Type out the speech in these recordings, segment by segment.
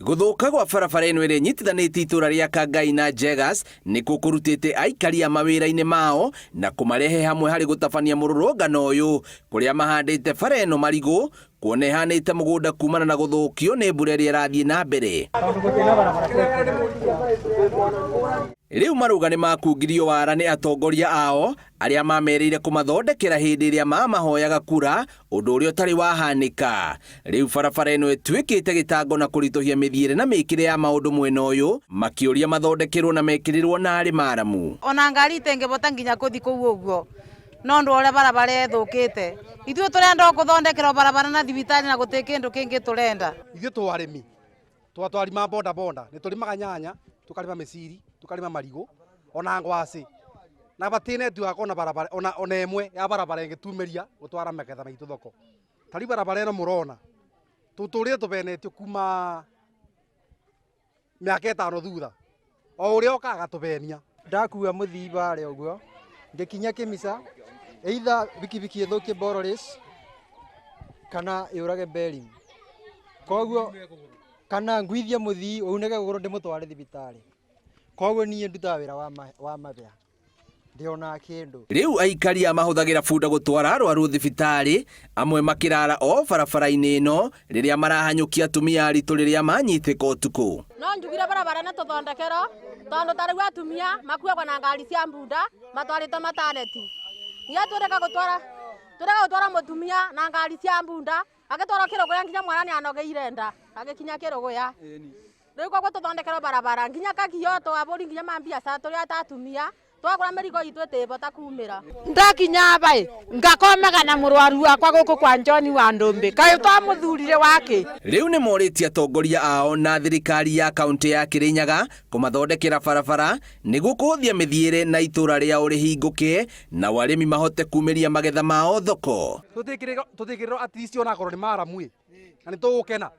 Gũthũka gwa barabara ĩno ĩrĩa ĩnyitithanĩtie itũra rĩa Kangai na Jegas nĩkuo kũrutĩte aikari a mawĩra-inĩ mao na kũmarehe hamwe harĩ gũtabania mũrũrũngano ũyũ kũrĩa mahandĩte bara ĩno marigũ kuona ĩhanĩte mũgũnda kumana na gũthũkio nĩ mbura ĩrĩa ĩrathiĩ na mbere. Rĩu marauga nĩ makungirio wara nĩ atongoria ao arĩa mamerĩire kũmathondekera hĩndĩ ĩrĩa mamahoyaga kura ũndũ ũrĩa ũtarĩ wahanĩka. Rĩu barabara ĩno ĩtuĩkĩte gĩtango na kũritũhia mĩthiĩre na mĩkĩre ya maũndũ mwena ũyũ, makĩũria mathondekerwo na mekĩrĩrwo narĩ maramu. Ona ngari itengĩbota nginya kũthi kũu ũguo nondu wa ũrĩa barabara ĩthũkĩte. Ithuĩ tũrenda o kũthondekerwo barabara na thibitarĩ na gũtĩ kĩndũ kĩngĩ tũrenda. Ithuĩ twĩ arĩmi, twatwari ma boda boda, nĩ tũrĩmaga nyanya, tũkarĩma mĩciri, tũkarĩma marigũ ona ngwacĩ na batĩ network ona barabara ona ona ĩmwe ya barabara ĩngĩtumĩria gũtwara magetha maitũ thoko. Ta rĩu barabara ĩno mũrona tũtũrĩte tũbenetio kuma mĩaka ĩtano thutha o ũrĩa okaga agatũbenia. Ndakua mũthii barĩa ũguo ngĩkinya Kĩmisa either bikibiki ĩthũkie ball race kana yũrage bearing koguo kana nguithie mũthii ũunĩke kũgũrũ ndĩmũtware thibitarĩ koguo niĩ ndutaga wĩra wa mabĩa ndĩonaga kĩndũ. Rĩu aikari a mahũthagĩra bunda gũtwara arwaru thibitarĩ, amwe makĩrara o barabara-inĩ ĩno rĩrĩa marahanyũkia atumia aritũ rĩrĩa manyitĩka ũtukũ. No njugire barabara nĩ tũthondekerwo tondũ ta rĩu atumia makuagwo na ngari cia mbunda matwarĩtwo mataneti. Nginya tũreka gũtwara tũreka gũtwara mũtumia na ngari cia mbunda agĩtwarwo kĩrũgũya nginya mwana nĩ anogeire nda agĩkinya kĩrũgũya. Rĩu koguo tũthondekerwo barabara nginya kagio twabũri nginya mambiacara tũrĩ ta atumia twagũra mĩrigo itũ ĩtĩbota kumĩra. Ndakinya aba ĩ ngakomaga na mũrwaru wakwa gũkũ kwa John wa Ndũmbĩ kaĩ twamũthurire wakĩ. Rĩu nĩ morĩtie atongoria ao na thirikari ya kaũntĩ ya Kĩrĩnyaga kũmathondekera barabara nĩguo kũhũthia mĩthiĩre na itũra rĩao rĩhingũke nao arĩmi mahote kumĩria magetha mao thoko. Tũtĩkĩrĩrwo at least onakorwo nĩ maramu ĩ na nĩ tũgũkena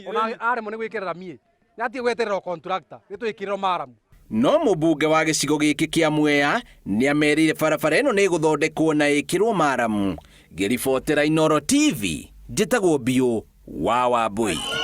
ona aremwo nĩ gwĩkĩrĩra miĩ nĩ atige gweterera o contractor nĩ twĩkĩrĩrwo maramu. No mũmbunge wa gĩcigo gĩkĩ kĩa Mwea nĩamerĩire barabara ĩno nĩĩgũthondekwo na ĩkĩrwo maramu. Ngĩribotera Inooro TV, njĩtagwo Biũ wa Wambũi.